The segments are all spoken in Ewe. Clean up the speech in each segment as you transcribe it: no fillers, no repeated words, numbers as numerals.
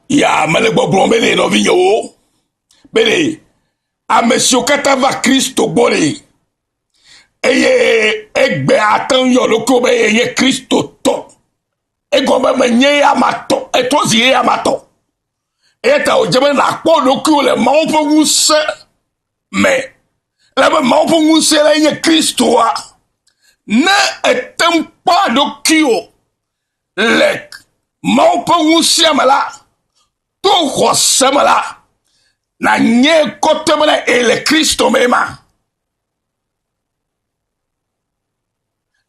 Ya mele gbɔgblɔm be ɖe nɔvinyewo be ɖe ame siwo katã va Kristo gbɔ ɖe eye egbe ate ŋu yɔ ɖokuiwò be yenye Kristotɔ. Egɔme be menye eya ma tɔ, etrɔ zi eya ma tɔ. Eya ta wòdze be nàkpɔ ɖokuiwò le Mawu ƒe ŋusẽ me. Elabe Mawu ƒe ŋusẽ lae nye Kristoa. Ne ète ŋu kpɔa ɖokuiwò le Mawu ƒe ŋusẽa me la, to xɔse me la, nànye kɔtɛ bena èle Kristo mee ma.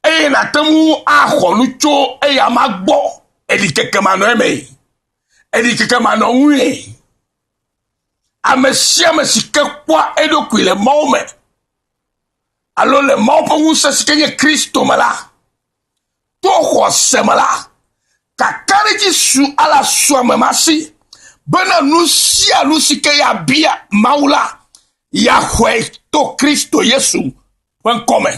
Eye nàte ŋu axɔ nu tso eyama gbɔ eɖikeke manɔ eme, eɖikeke manɔ ŋue. Ame sia ame si ke kpɔa eɖokui le Mawu me alo le Mawu ƒe ŋusẽ si ke nye Kristo me la, to xɔse me la, kakaɖedzi su ala su ame ma si bena nu sia nu si ke yeabia Mawu la, yeaxɔe to Kristo Yesu ƒe ŋkɔ me.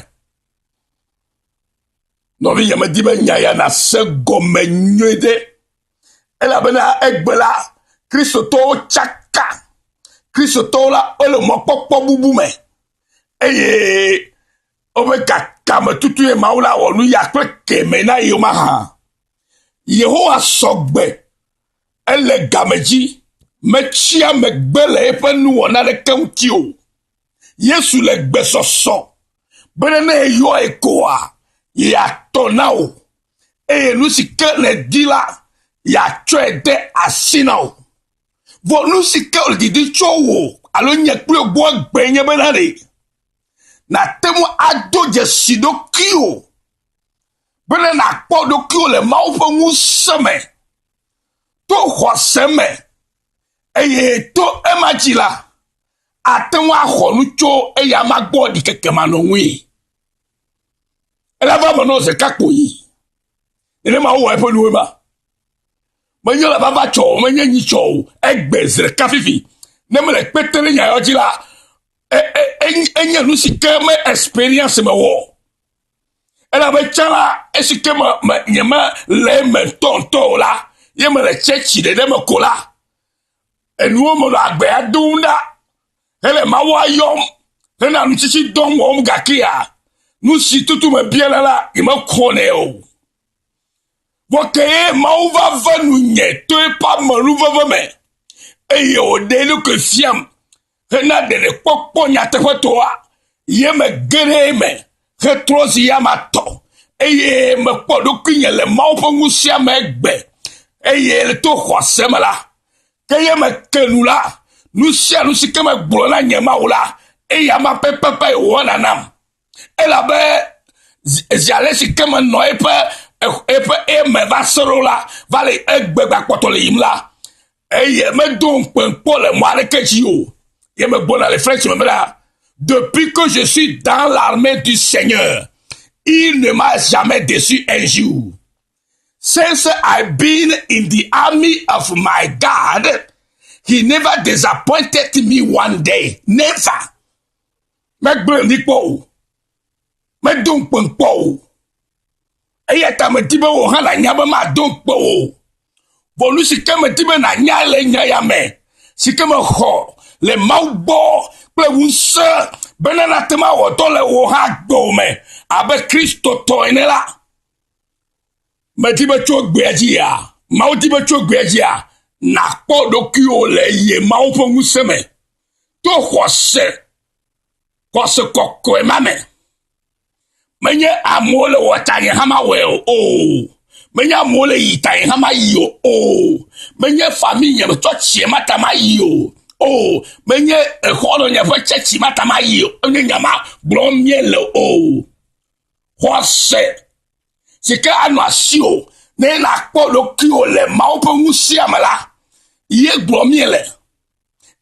Nɔvinye, medi be nya ya nàse gɔme nyuie ɖe elabena egbe la, Kristotɔwo tsaka. Kristotɔwo la, wole mɔkpɔkpɔ bubu me eye woƒe gakame tutue Mawu la wɔ nu ya kple keme na yewo mahã. Yehowa sɔ gbe, ele game dzi, metsia megbe le eƒe nuwɔna aɖeke ŋuti o. Yesu le gbesɔsɔ bene ne eyɔe koa, yeatɔ na wò eye nu si ke nèdi la, yeatsɔe de asi na wò. Vɔ nu si ke wòle didi tso wò alo nye kple wò gbɔ egbe nye bena ɖe nàte ŋu ado dzesi ɖokuiwò bene nàkpɔ ɖokuiwò le Mawu ƒe ŋusẽ me to xɔse me eye to ema dzi la, àte ŋu axɔ nu tso eyama gbɔ ɖikekemanɔŋui. Ela va eme nɔ zi ɖeka kpoyi. Nenema wowɔ eƒe nuwoe ma. Menye le vava tsɔ o, menye nyi tsɔ o, egbe zi ɖeka fifi. Ne mele kpete ɖe nya yɔ dzi la, enye nu si ke me experience mewɔ. Elabe tsã la, esi ke me, me, nye me le eme ŋutɔŋutɔ o la, ye mele tsɛtsi ɖeɖe me ko la, enuwo menɔ agbea dom ɖa hele Mawua yɔm hena nutsitsi dɔm wɔm gakea, nu si tutu mebiana la, nyemexɔnɛ o. Vɔ kee Mawu va ve nunye to eƒe amenuveve me eye wòɖe eɖokui fiam hena ɖeɖekpɔkpɔ nyateƒetɔa, ye mege ɖe eme hetrɔ zi yama tɔ eye mekpɔ ɖokuinye le Mawu ƒe ŋusẽa me egbe eye le to xɔse me la, ke ye meke nu la, nu sia nu si ke megblɔ na nye Mawu la, eya ma pɛpɛpɛ wòwɔna nam. Elabe zi ale si ke menɔ eƒe eƒe eme va se ɖo la, va le egbe gakpɔtɔ le yiyim la, eye medo ŋukpe kpɔ le mɔ aɖeke dzi o. Ye megbɔna le French me bena, depuis que je suis dans l'armée du Seigneur, il ne m'a jamais déçu un jour. Since I've been in the army of my God, he never disappointed me one day. Never. Megblẽ ɖi kpɔ o. Medo ŋukpe kpɔ o. Eya ta medi be wò hã nànya be mado ŋukpe o. Vɔ nu si ke medi be nànya le nya ya me, si ke mexɔ le Mawu gbɔ kple ŋusẽ bena nàte ŋu awɔ dɔ le wò hã gbɔwò me abe Kristotɔ ene la, medi be tso egbea dzia, Mawu di be tso egbea dzia, nàkpɔ ɖokuiwò le ye Mawu ƒe ŋusẽ me to xɔse, xɔse kɔkɔe ma me. Menye amewo le wɔ ta nye hã mawɔe o. Oo. Menye amewo le yi ta nye hã mayi o. Oo. Menye famille nye me tsɔtsie ma ta mayi o. Oo. Menye exɔlɔ̃ nye ƒe tsɛtsi ma ta mayi o. Enye nya ma gblɔm míele o. Xɔse si ke anɔ asiwò ne nàkpɔ ɖokuiwò le Mawu ƒe ŋusẽa me la, ye gblɔm míele.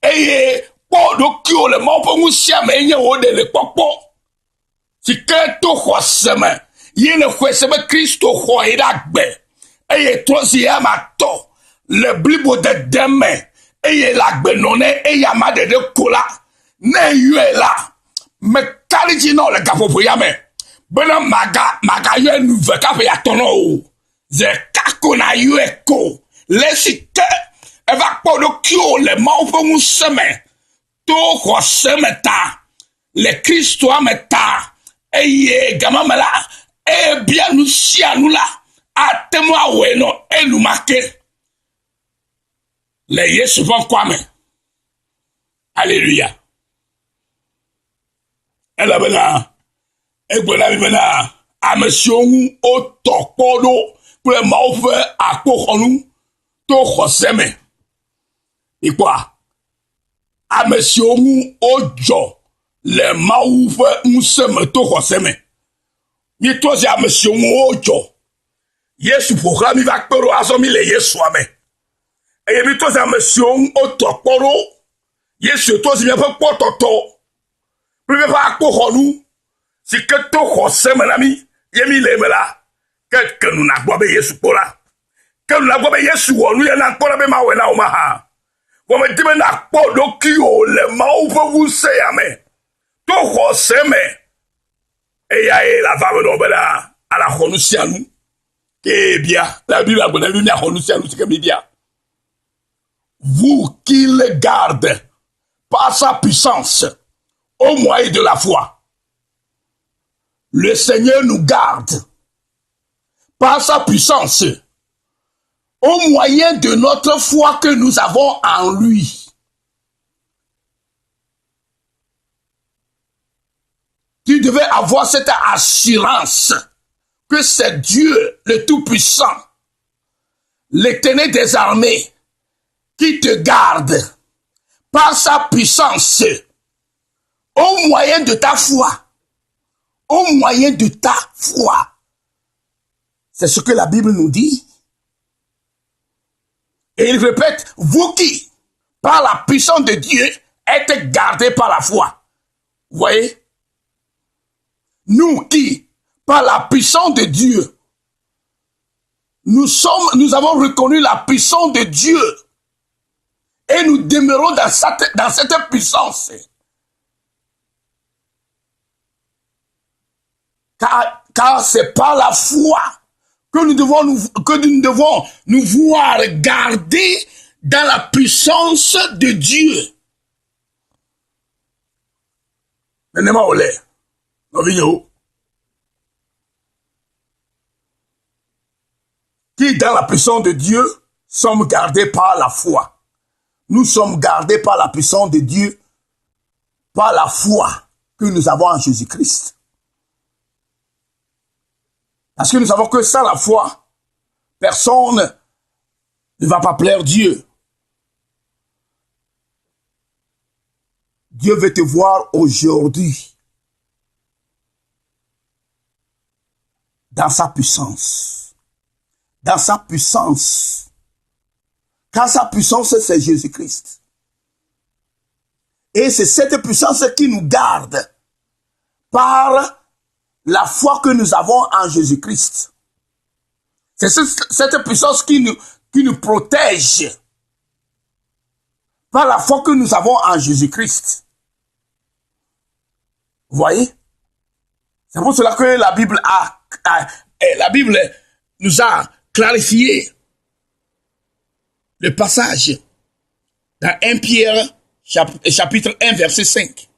Eye kpɔ ɖokuiwò le Mawu ƒe ŋusẽa me enye wò ɖeɖekpɔkpɔ si ke to xɔse me ye nèxɔe se be Kristo xɔ ye ɖe agbe eye trɔ zi eya tɔ le blibodede me eye le agbe nɔ ne eya ma ɖeɖe ko la, ne eyɔe la, meka ɖe edzi na wò le gaƒoƒo ya me bena maga magayɔe nu ve kaƒe yeatɔ na wò o. Zi ɖeka ko nàyɔe ko le esi ke Eva kpɔ ɖokuiwò le Mawu ƒe ŋusẽ me to xɔse me ta le Kristoa me ta eye gama me la ebia nu sia nu la ate ŋu awɔe nɔ enumake le Yesu ƒe ŋkɔa me. Aleluya. Elabena egblɔ na mi bena ame siwo ŋu wotɔ kpɔ ɖo kple Mawu ƒe akpoxɔnu to xɔse me. Mikpɔa, ame siwo ŋu wodzɔ le Mawu ƒe ŋusẽ me to xɔse me. Míetrɔ zi ame siwo ŋu wodzɔ. Yesu ƒo xlã mi va kpe ɖo azɔ mi le Yesua me. Eye míetrɔ zi ame siwo ŋu wotɔ kpɔ ɖo. Yesu trɔ zi míaƒe kpɔtɔtɔ kple míaƒe akpoxɔnu si ke to xɔse me na mí ye mí le eme la, ke ke nu nàgbɔ be Yesu kpɔ la. Ke nu nàgbɔ be Yesu wɔ nu ya nakpɔ ɖa be mawɔe na wò mahã. Vɔ medi be nàkpɔ ɖokuiwò le Mawu ƒe ŋusẽ ya me to xɔse me. Eyae le ava me nɔ bena alaxɔ nu sia nu ke bia. La Biblia gblɔ na mí míaxɔ nu sia nu si ke míbia. Vous qui le garde par sa puissance au moyen de la foi. Le Seigneur nous garde par sa puissance au moyen de notre foi que nous avons en lui. Tu devais avoir cette assurance que c'est Dieu le Tout-Puissant, l'Éternel des armées, qui te garde par sa puissance au moyen de ta foi. Au moyen de ta foi. C'est ce que la Bible nous dit. Et il répète, vous qui, par la puissance de Dieu, êtes gardés par la foi. Vous voyez Nous qui, par la puissance de Dieu, nous sommes, nous avons reconnu la puissance de Dieu et nous demeurons dans cette, dans cette puissance. Car, car c'est par la foi que nous devons nous, que nous devons nous voir garder dans la puissance de Dieu. Nenema wòle, nɔvinyewo. Qui dans la puissance de Dieu sommes gardés par la foi. Nous sommes gardés par la puissance de Dieu, par la foi que nous avons en Jésus-Christ. Parce que nous savons que sans la foi, personne ne va pas plaire Dieu. Dieu veut te voir aujourd'hui dans sa puissance. Dans sa puissance. Car sa puissance, c'est Jésus-Christ. Et c'est cette puissance qui nous garde par la foi que nous avons en Jésus-Christ. C'est cette puissance qui nous, qui nous protège par la foi que nous avons en Jésus-Christ. Vous voyez C'est pour cela que la Bible a, eh, la Bible nous a clarifié le passage dans 1 Pierre chapitre 1 verset 5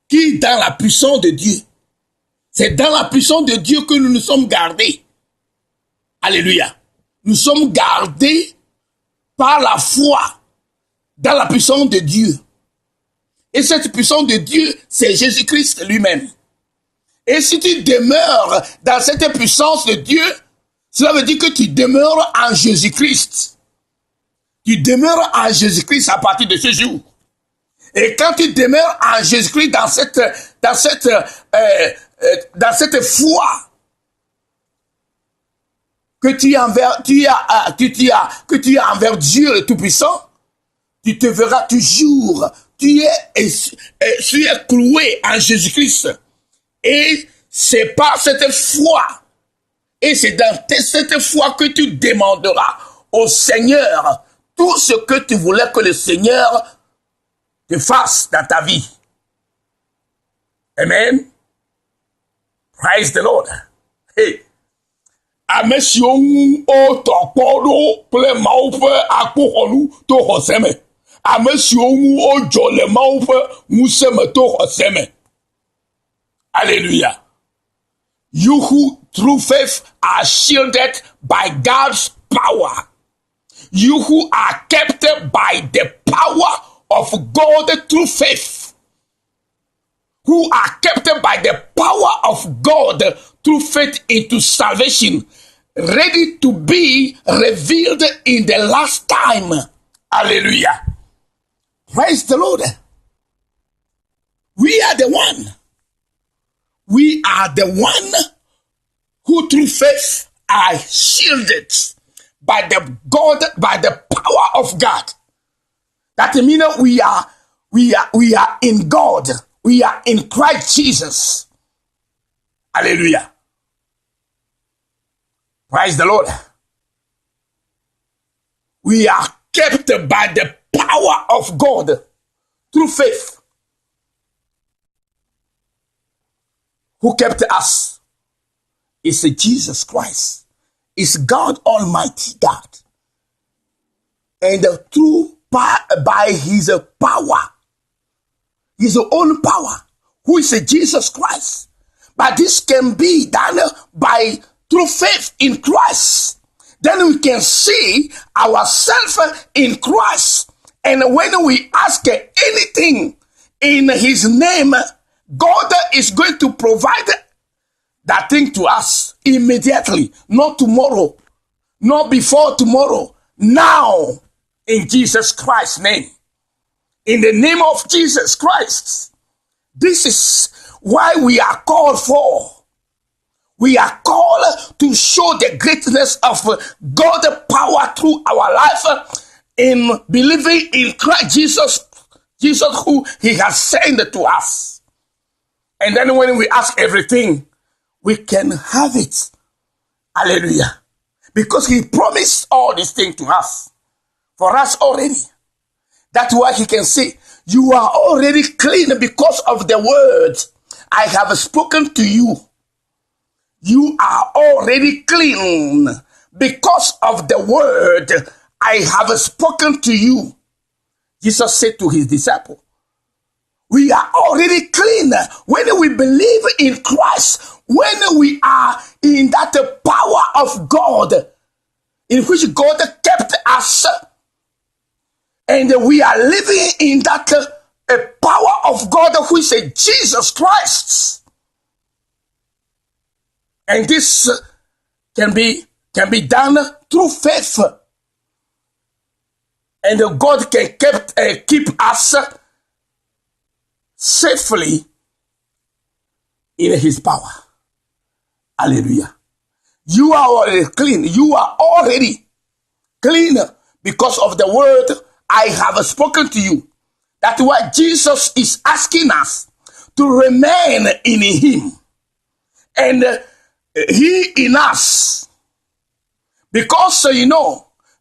qui dans la puissance de Dieu, c'est dans la puissance de Dieu que nous nous sommes gardés. Alléluia. Nous sommes gardés par la foi dans la puissance de Dieu. Et cette puissance de Dieu, c'est Jésus-Christ lui-même. Et si tu demeures dans cette puissance de Dieu, cela veut dire que tu demeures en Jésus-Christ. Tu demeures en Jésus-Christ à partir de ce jour. Et quand tu demeures en Jésus-Christ dans cette, dans cette, euh, euh, dans cette foi que tu as envers, tu as, euh, que tu as, que tu as envers Dieu le Tout-Puissant, tu te verras toujours. Tu es, tu es cloué en Jésus-Christ. Et c'est par cette foi, et c'est dans cette foi que tu demanderas au Seigneur tout ce que tu voulais que le Seigneur te fasse dans ta vie. Amen. Praise the Lord. Hey. Ame siwo ŋu wotɔ kpɔ ɖo kple Mawu ƒe akpoxɔnu to xɔse me. Ame siwo ŋu wodzɔ le Mawu ƒe ŋusẽ me to xɔse me. Hallelujah. You who through faith are shielded by God's power. You who are kept by the power of God through faith. Who are kept by the power of God through faith into salvation, ready to be revealed in the last time. Hallelujah. Praise the Lord. We are the one. We are the one who through faith are shielded by the God, by the power of God. That means we are, we are, we are in God. We are in Christ Jesus. Hallelujah. Praise the Lord. We are kept by the power of God through faith. Who kept us? It's Jesus Christ. It's God Almighty God. And through by his power, his own power, who is Jesus Christ. But this can be done by through faith in Christ. Then we can see ourselves in Christ. And when we ask anything in his name, God is going to provide that thing to us immediately, not tomorrow, not before tomorrow, now, in Jesus Christ's name. In the name of Jesus Christ. This is why we are called for. We are called to show the greatness of God's power through our life in believing in Christ Jesus, Jesus who he has sent to us. And then when we ask everything, we can have it. Hallelujah. Because he promised all these things to us, for us already. That's why he can say, you are already clean because of the words I have spoken to you. You are already clean because of the word I have spoken to you. Jesus said to his disciple, we are already clean when we believe in Christ, when we are in that power of God, in which God kept us, and we are living in that power of God, who is Jesus Christ. And this can be done through faith. And God can keep us safely in his power. Hallelujah. You are already clean. You are already clean because of the word I have spoken to you. That's why Jesus is asking us to remain in him and he in us. Because,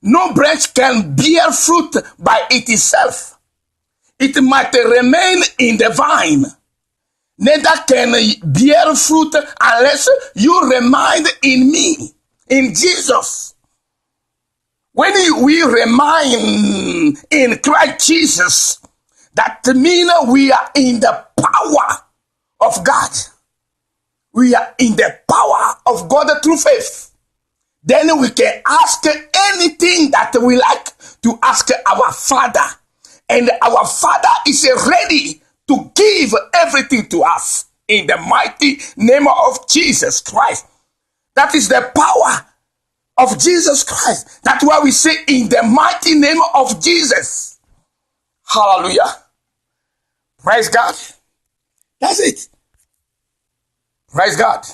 no branch can bear fruit by itself. It might remain in the vine. Neither can bear fruit unless you remain in me, in Jesus. When we remain in Christ Jesus, that means we are in the power of God. We are in the power of God through faith. Then we can ask anything that we like to ask our Father. And our Father is ready to give everything to us in the mighty name of Jesus Christ. That is the power of Jesus Christ. That's why we say in the mighty name of Jesus. Hallelujah. Praise God. That's it. Praise God.